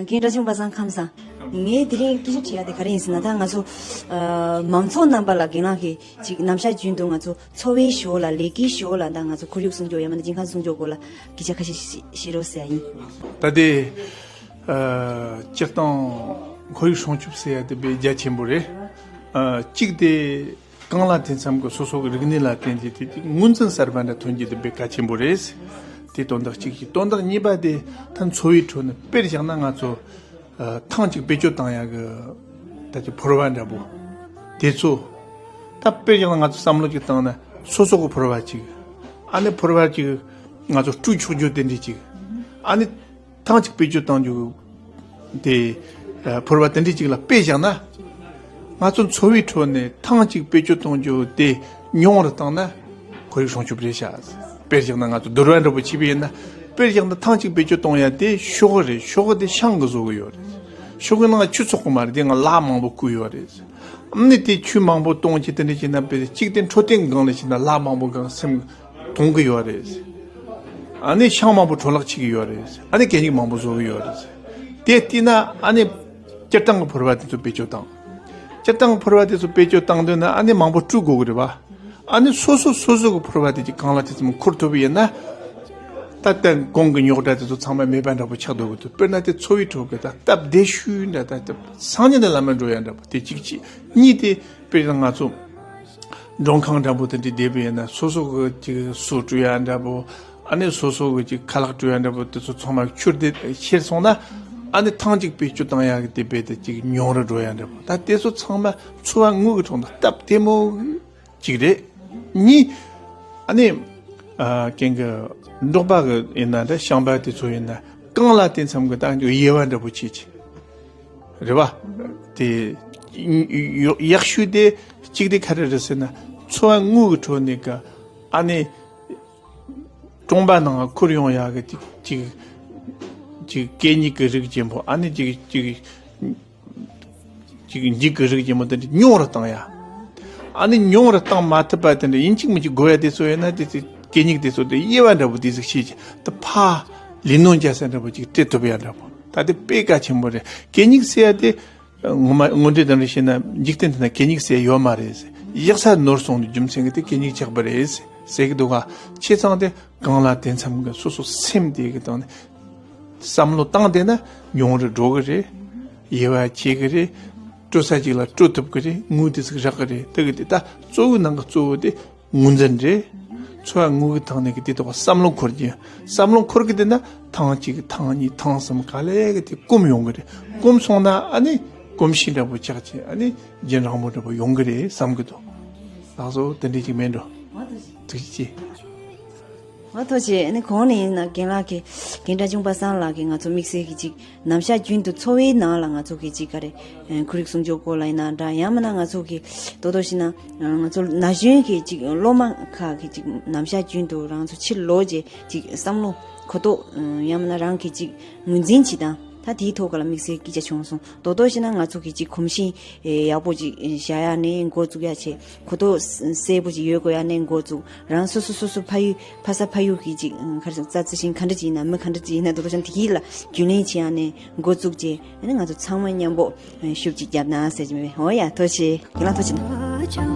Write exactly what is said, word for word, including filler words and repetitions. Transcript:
རྒན་སྒྲ་ཆུང་པ་སངས་ཁམས་བཟང་། ངས་དེ་རིང་སྐད་ཆ་དྲི་ཡ་དེ་ག་རེ་ཡིན་ཟེར་ན། ད་ང་ཚོ་ཨ་མང་ཚོགས་རྣམ་པ་ལ་རྒན་ལགས་ཀྱིས་ཅིག་ནམ་ཞག་རྒྱུན་དུ་ང་ཚོ་འཚོ་བའི་ཞོར་ལ་ལས་ཀའི་ཞོར་ལ་ད་ང་ཚོ་ཁོར་ཡུག་སྲུང་སྐྱོབ་ཡང་མིན་ན་སྤྱི་ཁྱབ་སྲུང་སྐྱོབ་སྐོར་ལ་སྐད་ཆ་ཁ་ཤས་ཤིག་བཤད་རོགས་ཟེར་ཡ་ཡིན། ད་དེ་ཨ་སྤྱིར་བཏང་ཁོར་ཡུག་སྲུང་སྐྱོབ་ཟེར་ཡ་དེ་དཔེ་རྒྱ་ཆེན་པོ་རེད། ཨ་གཅིག་དེ། གང་ལ་དེ་མཚམས་ཀྱི་སོ་སོ་གི་རིག་གནས་ལ་བརྟེན་ཏེ་དེ་ངོས་འཛིན་གསར་པ་འདྲ་ཐོན་རྒྱུ་དེ་དཔེ་གལ་ཆེན་པོ་རེད། དེ་དོན་དག་གཅིག་བྱས། དོན་དག་གཉིས་པ་དེ་ད་འཚོ་བའི་ཁྲོད་ནས་དཔེར་བཞག་ན་ང་ཚོ་ཨ་ཐེངས་གཅིག་བེད་སྤྱོད་བཏང་ཡག་གི་ད་ཅིག་ཕོར་པ་འདྲ་པོ་དེ་ཚོ། ད་དཔེར་བཞག་ན་ང་ཚོ་བསམ་བློ་ཅིག་བཏང་ན་སོ་སོ་གི་ཕོར་པ་གཅིག་ཨ་ནི་ཕོར་པ་གཅིག་ང་ཚོ་བཀྲུས་ཆོག་རྒྱུ་དེ་འདྲ་གཅིག་ཨ་ནི། ཐེངས་གཅིག་བེད་སྤྱོད་གཏོང་རྒྱུ་དེ་ཨ་ཕོར་པ་དེ་འདྲ་གཅིག་ལ་དཔེ་བཞག་ན། ང་ཚོ་འཚོ་བའི་ཁྲོད་ནས་ཐེངས་གཅིག་བེད་སྤྱོད་གཏོང་རྒྱུ་དེ་ཉུང་རུ་བཏང་ན་ཁོར་ཡུག་སྲུང་སྐྱོབ་རེད་ཤག་དཔེར་བཞག་ན་ང་ཚོ་དུར་བ་འདྲ་པོ་བྱས་པ་ཡིན་ན། དཔེར་བཞག་ན་ཐེངས་གཅིག་བེད་སྤྱོད་གཏོང་ཡ་དེ་ཤོག་བུ་རེད། ཤོག་བུ་དེ་ཤིང་གིས་བཟོ་གི་ཡོད་རེད། ཤོག་བུའི་ནང་ཆུ་ཚོགས་གི་མ་རེད། དེ་ང་ལག་མང་པོ་བསྐུས་ཡོད་རེད། ཨ་ནི་དེ་ཆུ་མང་པོ་གཏོང་བྱས་དེ་འདྲ་བྱས་ན་དཔེ་གཅིག་དེ་འཕྲོད་བསྟེན་སྒང་ལ་བྱས་ན་ལག་མང་པོ་སྒང་སེམས་གཏོང་གི་ཡོད་རེད། ཨ་ནི་ཤིང་མང་པོ་འཕྲོ་བརླག་བྱེད་ཀྱི་ཡོད་རེད། ཨ་ནི་གད་སྙིགས་མང་པོ་བཟོ་གི་ཡོད་རེད། དེ་བལྟས་ན་ཨ་ནི་སྤྱིར་བཏང་གི་ཕོར་པ་དེ་ཚོ་བེད་སྤྱོད་བཏང་། སྤྱིར་བཏང་གི་ཕོར་པ་དེ་ཚོ་བེད་སྤྱོད་བཏང་འདོད་ན་ཨ་ནི་མང་པོ་བཀྲུ་དགོས་ཀྱི་རེད་པ། ཨ་ནི་སོ་སོ་སོ་སོ་གི་ཕོར་པ་དེ་ཅིག་གང་ལ་དེ་ཙམ་འཁུར་ཐུབ་པ་ཡིན་ན། ད་ལྟ་གོང་གི་རྙོག་དྲ་དེ་ཚོ་ཚང་མ་མེད་པ་འདྲ་པོ་ཆགས་འགྲོ་གི་འདུག་དཔེར་ན་དེ་འཚོ་བའི་ཁྲོད་ཀྱི་ད་སྟབས་བདེ་ཤོས་འདྲ། ད་སྟབས་སང་ཉིན་ནས་ལམ་མ་འགྲོ་ཡ་འདྲ་པོ་དེ་གཅིག་བྱས། གཉིས་དེ་དཔེར་ན་ང་ཚོ་མགྲོན་ཁང་འདྲ་པོ་དེ་འདྲ་བསྡད་པ་ཡིན་ན་སོ་སོ་གི་ཅིག་སོ་བཀྲུ་ཡ་འདྲ་པོ། ཨ་ནི་སོ་སོ་གི་ཅིག་ཁ་ལག་བཀྲུ་ཡ་འདྲ་པོ་དེ་ཚོ་ཚང་མ་ཆུར་དེ་ཁྱེར་སོང་ན། ཨ་ནི་ཐེངས་གཅིག་བེད་སྤྱོད་བཏང་ཡ་གི་དེ་དཔེ་དེ་ཅིག་ཉུང་རུ་འགྲོ་ཡ་འདྲ་པོ། ད་དེ་ཚོ་ཚང་མ་འཚོ་བ་དངོས་ཀྱི་ཐོག་ནས་སྟབས་བདེ་མོ་གཅིག་རེད། གཉིས། ཨ་ནི་ཨ་ཀན་གི་འབྲོག་པ་གི་ཡིན་ན་འདྲ། ཤང་པ་དེ་ཚོ་ཡིན་ན་གང་ལ་དེ་མཚམས་གི་ད་དབྱེ་བ་འདྲ་པོ་བྱེད་ཀྱི་རེད་པ། དེ་ཡག་ཤོས་དེ་གཅིག་དེ་ག་རེ་རེད་ཟེར་ན། འཚོ་བ་དངོས་ཀྱི་ཁྲོད་ནས་གི་ཨ་ནི་གྲོང་པ་ནང་འཁུར་ཡོང་ཡག་གི་ཅིག་ཅིག་ཅིག་གད་སྙིགས་ཀྱི་རིགས་ཅན་པོ། ཨ་ནི་ཅིག་ཅིག་ཅིག་འགྱིག་གི་རིགས་ཅན་པོ་དེ་འདྲ་ཉུང་རུ་བཏང་ཡ། ཨ་ནི་ཉུང་རུ་བཏང་མ་ཐུབ་པ་དེ་འདྲ་ཡིན་གཅིག་མིན་གཅིག་དགོས་ཡ་དེ་ཚོ་ཡོད་ན། དེ་ཚོ་གད་སྙིགས་དེ་ཚོ་དེ་དབྱེ་བ་འདྲ་པོ་དེ་ཟིག་བྱེད་ཀྱི་དེ་ཕར་ལས་སྣོན་རྒྱག་ས་འདྲ་པོ་ཅིག་སྤྲད་ཐུབ་ཡ་འདྲ་པོ། ད་དེ་དཔེ་གལ་ཆེན་པོ་རེད། གད་སྙིགས་ཟེར་ཡ་དེ་ངོ་མ་དངོས་འབྲེལ་དང་འདྲ་བྱས་ན་འཇིག་རྟེན་དེ་ན་གད་སྙིགས་ཟེར་ཡ་ཡོད་མ་རེད། ཡག་ས་ནོར་སོང་ནི་རྒྱུ་མཚན་གྱིས་དེ་གད་སྙིགས་ཆགས་པ་རེད་ཟེར་གི་འདུག་ག་བྱས་ཙང་དེ་གང་ལ་དེ་མཚམས་གི་སོ་སོ་སེམས་དེ་གི་སྟེང་ནས། བསམ་བློ་བཏང་བསྡད་ན་ཉུང་རུ་འགྲོ་གི་རེད། དབྱེ་བ་ཕྱེ་གི་རེད། སྤྲོད་ས་གཅིག་ལ་སྤྲོད་ཐུབ་གི་རེད། དངུལ་དེ་ཟིག་རག་གི་རེད། དེ་གི་དེ་ད་གཙོ་བོའི་ནང་གི་གཙོ་བོ་དེ་ངོས་འཛིན་རེད། འཚོ་བ་དངོས་ཀྱི་ཐོག་ནས་གི་དེ་ཐོག་བསམ་བློ་འཁོར་གྱི། བསམ་བློ་འཁོར་གི་དེ་ན་ཐེངས་གཅིག་ཐེངས་གཉིས་ཐེངས་གསུམ་ག་ལེ་གི་དེ་སྐོམ་ཡོང་གི་རེད། སྐོམ་སོང་ན་ཨ་ནི་གོམས་གཤིས་འདྲ་པོ་ཆགས་ཀྱི། ཨ་ནི་རྒྱུན་རིང་པོ་འདྲ་པོ་ཡོང་གི་རེད་བསམ་གི་འདུག་ལགས་སོ། དེ་འདྲ་ཅིག་མེད་འགྲོ། ཐུགས་རྗེ་ཆེ། ང་ཐོག་ཆེ་ནི་གོང་ནས་ཡིན་ན་རྒན་ལགས་ཀྱིས་རྒན་སྒྲ་ཆུང་པ་སངས་ལགས་ཀྱིས་ང་ཚོ་དམིགས་བསལ་གྱི་ཅིག་ནམ་ཞག་རྒྱུན་དུ་འཚོ་བའི་ནང་ལ་ང་ཚོ་གི་ཅིག་ག་རེ་ཁོར་ཡུག་སྲུང་སྐྱོབ་སྐོར་ལ་ཡིན་ན་འདྲ། ཡང་མིན་ན་ང་ཚོ་གི་ཏོག་ཏོག་ཞིག་ན་ང་ཚོ་ན་གཞོན་གྱི་ཅིག་སློབ་མ་ཁག་གི་ཅིག་ནམ་ཞག་རྒྱུན་དུ་རང་ཚོ་ཕྱིར་ལོག་རྗེས་ཅིག་བསམ་བློ་གོ་རྟོགས་ཡང་མིན་ན་རང་གི་ཅིག་ངོས་འཛིན་བྱེད་སྟངས་ད་དེའི་ཐོག་ལ་དམིགས་བསལ་སྐད་ཆ་བྱུང་སོང་། ཏོག་ཏོག་ཞིག་ན་ང་ཚོ་གི་ཅིག་གོམས་གཤིས་ཡག་པོ་ཅིག་བཞག་ཡ་ནས་འགོ་བཙུགས་ཡ་བྱས། གོ་རྟོགས་གསལ་པོ་ཅིག་ཡོད་དགོས་ཡ་ནས་འགོ་བཙུགས། རང་སོ་སོ་སོ་སོ་ཕ་ཡུལ་ཕ་ས་ཕ་ཡུལ་གྱི་ཅིག་ག་རེ་ཟེར། རྩ་རྩི་ཤིང་ག་འདྲ་ཅིག་ཡིན་ན་མི་ག་འདྲ་ཅིག་ཡིན་ན་ཏོག་ཏོག་ཞིག་ན་དེ་གི་ལ་རྒྱུས་ལོན་བྱེད་ཡ་ནས་འགོ་བཙུགས་རྗེས། ཨ་ནི་ང་ཚོ་ཚང་མ་མཉམ་པོ་ཤུགས་ཅིག་བརྒྱབ་ན་ཟེར་གྱི་མེད་པས། འོ་ཡ་ཐུགས་རྗེ་ཆེ། རྒན་ལགས་ཐུགས་རྗེ་ཆེ།